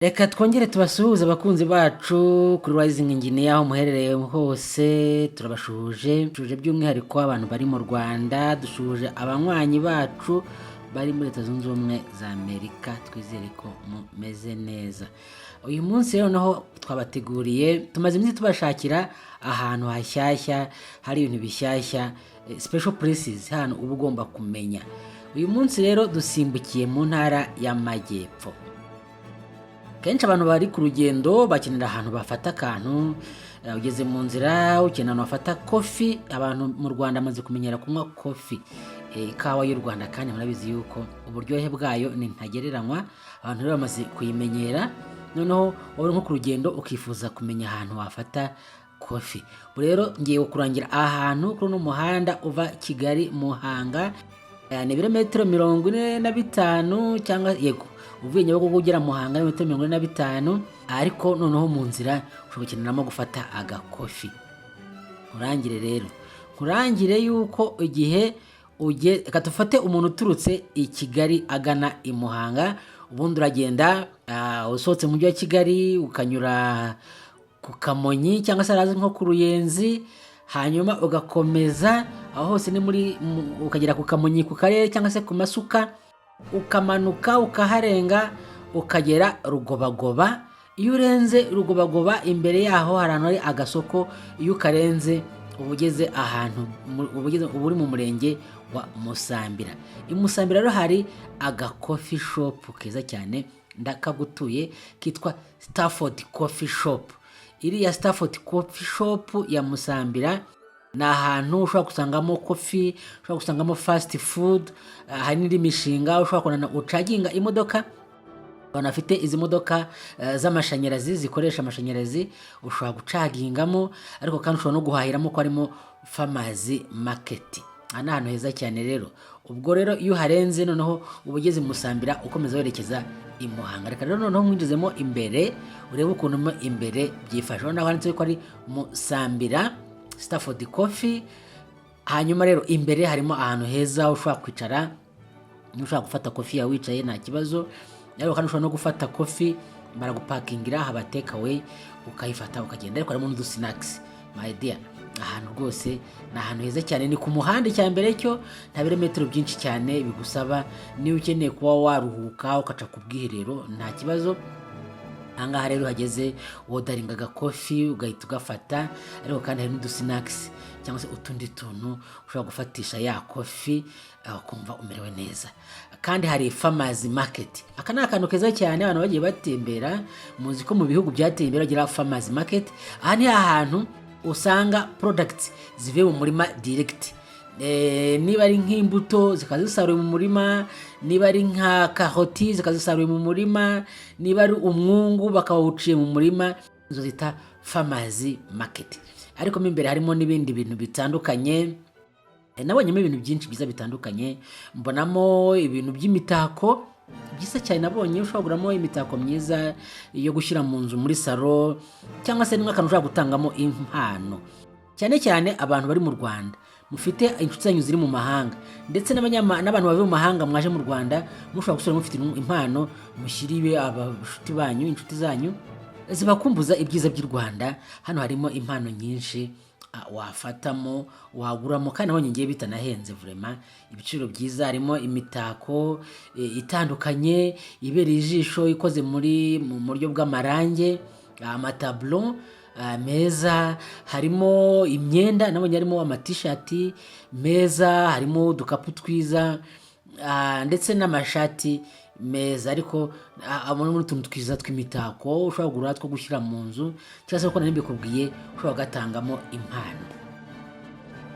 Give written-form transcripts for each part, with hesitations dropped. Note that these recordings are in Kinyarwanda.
Reka twongere tubasuhuze, abakunzi bacu kuri Rising Engineer, aho muherereye hose turabashuhuje. Dushuje by'umwihariko abantu bari mu Rwanda, dushuje abanywanyi bacu bari muri Leta Zunze Ubumwe za Amerika. Twizere ko mumeze neza. Uyu munsi rero noneho twabateguriye, tumaze iminsi tubashakira ahantu hashyashya hari ibintu bishyashya, special places, hano uba ugomba kumenya. Uyu munsi rero dusimbukiye mu Ntara y'Amajyepfo. Kenshi abantu bari ku rugendo bakenera ahantu bafata akantu. Ugeze mu nzira, ukenera ahantu bafata coffee. Abantu mu Rwanda bamaze kumenyera kunywa coffee, ikawa y'u Rwanda, kandi murabizi yuko uburyohe bwayo ni ntagereranywa. Abantu rero bamaze kuyimenyera. Noneho wowe uri nko ku rugendo, ukifuza kumenya ahantu wafata coffee. Ubu rero ngiye kurangira ahantu kuri uno muhanda uva Kigali Muhanga. Ni ibirometero 45, cyangwa yego, uvuye Nyabugogo ugera Muhanga ni metero 45. Ariko noneho mu nzira ushobora gukeneramo gufata agacoffee. Nkurangire rero, nkurangire yuko igihe uge, reka dufate umuntu uturutse i Kigali agana i Muhanga. Ubundi uragenda, usohotse mu Mujyi wa Kigali, ukanyura ku Kamonyi cyangwa se ahazwi nko ku Ruyenzi, hanyuma ugakomeza aho hose ni muri ukagera ku Kamonyi ku karere cyangwa se ku Masuka, ukamanuka ukaharenga ukagera Rugobagoba. Iyo urenze Rugobagoba, imbere yaho hari ahantu hari agasoko. Iyo ukarenze uba ugeze ahantu uba uri mu Murenge wa Musambira. I Musambira rero hari agacoffee shop keza cyane ndakagutuye, kitwa Stafford Coffee Shop. Iriya Stafford Coffee Shop ya Musambira ni ahantu ushobora gusangamo coffee, ushobora gusangamo fast food. Hari n'indi mishinga ushobora kubona ucharginga imodoka. Abantu bafite izi modoka z'amashanyarazi, zikoresha amashanyarazi, ushobora guchargingamo, ariko kandi ushobora no guhahiramo ko harimo farmers market. Aha ni ahantu heza cyane rero. Ubwo rero iyo uharenze, noneho uba ugeze i Musambira, ukomeza werekeza i Muhanga. Reka rero noneho mwinjizemo imbere, urebe ukuntu mo imbere byifashe. Urabona ko handitseho ko ari Musambira Stafford Coffee. Hanyuma rero imbere harimo ahantu heza ushobora kwicara. Niba ushobora gufata coffee yawe wicaye, nta kibazo. Ariko kandi ushobora no gufata coffee baragupakingira, haba takeaway, ukayifata ukagenda. Ariko harimo n'udusnacks, my dear. Ahantu rwose ni ahantu heza cyane, ni ku muhanda. Icya mbere cyo nta birometero byinshi cyane bigusaba. Niba ukeneye kuba waruhuka, ukaca ku bwiherero, nta kibazo. Ahangaha rero uhageze worderinga agacoffee, ugahita ugafata. Ariko kandi hari n'udusnacks cyangwa se utundi tuntu ushobora gufatisha ya coffee, ukumva umerewe neza. Kandi hari farmers market. Aka ni akantu keza cyane. Abantu bagiye batembera, muzi ko mu bihugu byateye imbere bagira farmers market. Aha ni ahantu usanga products zivuye mu murima direct. Niba ari nk'imbuto zikaba zisaruye mu murima, niba ari nka karoti zikaba zisaruye mu murima, niba ari umwungu bakaba bawuciye mu murima, izo zita farmers market. Ariko mo imbere harimo n'ibindi bintu bitandukanye. Nabonyemo ibintu byinshi byiza bitandukanye. Mbonamo ibintu by'imitako byiza cyane. Nabonye ushobora kuguramo imitako myiza yo gushyira mu nzu, muri salo, cyangwa se n'akantu ushobora gutangamo impano. Cyane cyane abantu bari mu Rwanda mufite inshuti zanyu ziri mu mahanga, ndetse n'abantu bavuye mu mahanga mwaje mu Rwanda, mushobora gusura mufite impano mushyiriwe abashuti banyu, inshuti zanyu zibakumbuza ibyiza by'u Rwanda. Hano harimo impano nyinshi, wafatamo, waguramo. Kandi nabonye ngiye bitanahenze, vraiment ibiciro byiza. Harimo imitako itandukanye ibereye ijisho, ikoze muri mu buryo bw'amarange, amatableau meza. Harimo imyenda, nabonye harimo amatishati meza, harimo udukapu twiza, ndetse n'amashati meza. Ariko abonamo n'utuntu twiza tw'imitako ushobora kugura two gushyira mu nzu, cyangwa se uko nari mbikubwiye, ushobora kugatangamo impano.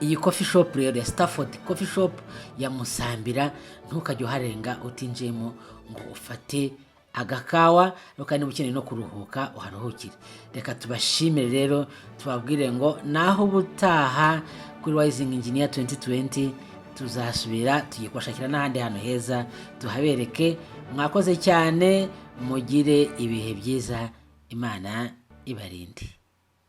Iyi coffee shop rero ya Stafford Coffee Shop ya Musambira, ntukajye uharenga utinjiyemo ngo ufate agakawa. Ariko kandi niba ukeneye no kuruhuka, uharuhukire. Reka tubashimire rero, tubabwire ngo naho ubutaha kuri Rising Engineer 2020 tuzasubira, tugiye kubashakira n'ahandi hantu heza tuhabereke. Mwakoze cyane, mugire ibihe byiza, Imana ibarinde.